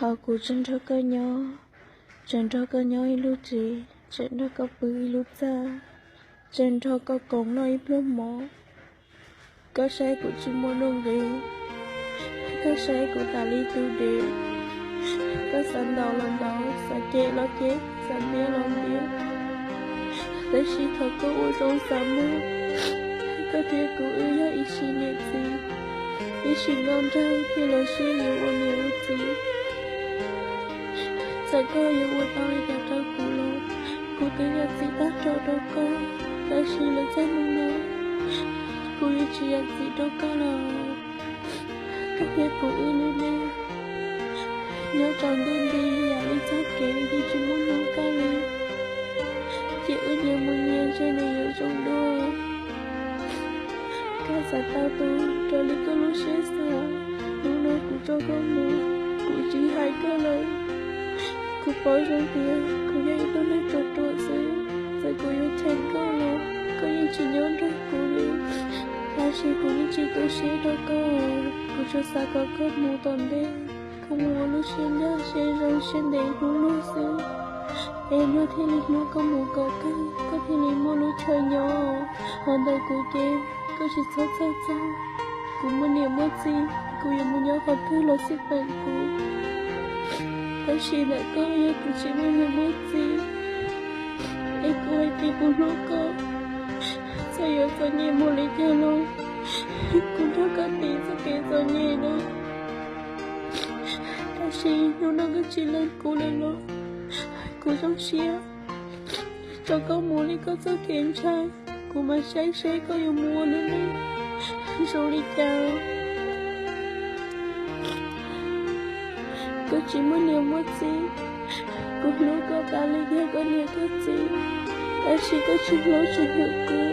Ho kuv tseem nrog koj nyob, tseem nrog koj nyob ib lub tsev, tseem nrog koj pw ib lub txaj, tseem nrog koj koom noj ib pluag mov. Koj saib kuv tsis muaj nuj nqis, koj saib kuv tas li tus dev. Koj xav ntaus los ntaus, xav cem los cem, xav ntiab los ntiab. Tab sis thaum koj ua zoo xav muab, koj thiab kuv wb yog ib sim niam txiv, ib sim nkauj nraug thiaj los sib yuav ua niam ua txiv. Txawm koj yuav ua tau li cas rau kuv los, kuv twb yam txim tag nrho rau koj. Tab sis lawv txaj muag no, kuv yuav tsis yam txim rau koj lawm. Koj thiab kuv wb lub neej nyob tsaus ntuj nti yam li txoj kev yeej tsis muaj hnub kaj li. Ces wb nyias mus nyias ntshe nws yuav zoo dua. Koj xav tau tus raws li koj lub siab xav, hnub no kuv tso koj mus, kuv tsis hais koj lawm. Kuv paub zoo tias kuv yog ib tug neeg ruam ruam xwb, txawm kuv yuav cheem koj los koj yeej tsis nyob nrog kuv li. Tab sis kuv yeej tsis tu siab rau koj, kuv tsuas xav kom koj mus tom ntej, koj mus ua lub siab ncaj siab zoo siab ntev hlub luag xwb, es luag thiaj li hlub koj mus kom kawg, koj thiaj li muaj lub chaw nyob. Ho ntawm kuv ces koj tsis txhob txhawj txog, kuv muaj niam muaj txiv, kuv yuav mus nyob qhov twg los xij peem kuv. Tab sis ntawm koj yog kuv tsis muaj niam muaj txiv, es kuv hais tias kuv hlub koj, txawm yuav txom nyem mus li cas los kuv nrog koj tiv txoj kev txom nyem no. Tab sis hnub no koj tsis lees kuv lawm los, kuv zoo siab tso koj mus li koj txoj kev ntshai. Kuv mam saib seb koj yuav mus ua lub neej zoo li cas. Koj tsis muaj niam muaj txiv, kuv hlub koj tas li yog koj niam koj txiv, tab sis koj tsis hlub tsis hwm kuv.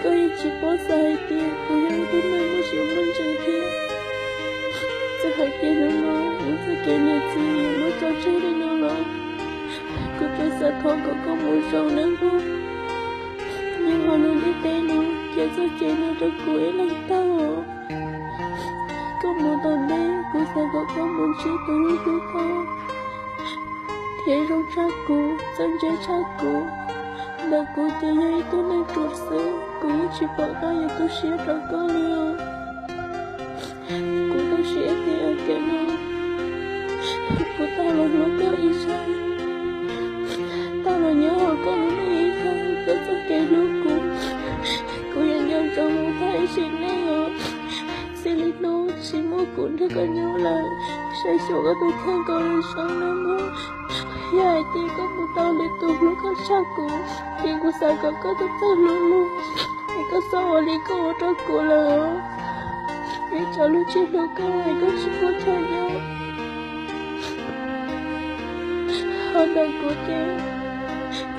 Koj yeej tsis paub xav hais tias kuv yog ib tug neeg muaj siab muaj ntsws thiab. Txawm hais tias hnub no wb txoj kev niam txiv yuav muab tso tseg li no los, kuv tsuas xav thov kom koj mus zoo nawb mog. Nyob hauv lub ntiaj teb no, cia txoj kev no rau kuv ib leeg tau. Koj mus tom ntej, kuv xav kom koj mus ntsib tus hlub koj thiab zoo tshaj kuv, txawj ntse tshaj kuv. Ntawm kuv ces yog ib tug neeg ruam xwb, kuv yeej tsis pom qab yuav tu siab rau koj li os. Kuv tau siab tias ua ke no kuv tau los hlub koj ib zaug, tau los nyob hauv koj lub neej ib zaug, koj txoj kev hlub kuv, kuv yuav nco ntsoov mus tag ib sim neej os. Txij li hnub tsis muaj kuv nrog koj nyob lawm, saib xyuas koj tus kheej kom zoo nawb mog. Yog hais tias koj mus tau lwm tus hlub koj tshaj kuv, ces kuv xav kom koj txawj txawj hlub luag, es koj txhob ua li koj ua rau kuv lawm. Ib tsoom lub tsis hlub koj es koj tsis muaj chaw nyob. Ho ntawm kuv ces,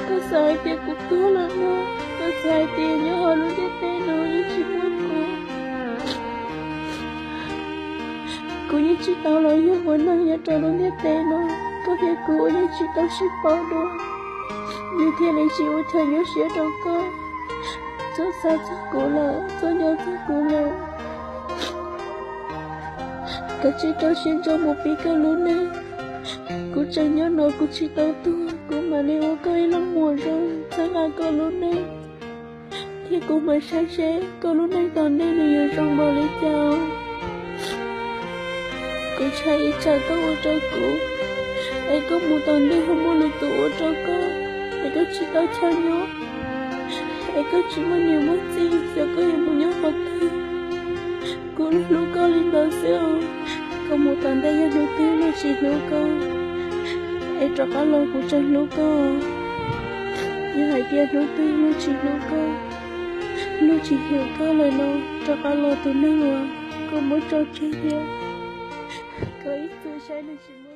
koj xav hais tias kuv tuag lawm no, koj xav hais tias nyob hauv lub ntiaj teb no yeej tsis muaj kuv. Kuv yeej tsis tau los yog ua neeg nyob rau lub ntiaj teb no, koj thiab kuv ua yeej tsis tau sib paub dua, nws thiaj li tsis ua chaw nyuaj siab rau koj. Txhob xav txog kuv lawm, txhob nco txog kuv lawm. Koj tsis rau siab ntso mus pib koj lub neej. Kuv tseem nyob no kuv tsis tau tuag, kuv mam li ua koj ib leeg muam zoo txhawb nqa koj lub neej, thiab kuv mam saib seb koj lub neej tom ntej nws yuav zoo npaum li cas. Kuv ntshai ib tsam koj ua rau kuv, es koj mus tom ntej ho muaj lwm tus ua rau koj, es koj tsis tau chaw nyob, es koj tsis muaj niam muaj txiv, xyov koj yuav mus nyob qhov twg. Kuv hlub koj li ntawd xwb os. Koj mus tom ntej yog hnub twg luag tsis hlub koj, es rov qab los kuv tseem hlub koj. Yog hais tias hnub twg luag tsis hlub koj, luag tsis hwm koj lawm no, rov qab los tus neeg uas koj muab tso tseg thiab, koj ib txwm saib nws tsis muaj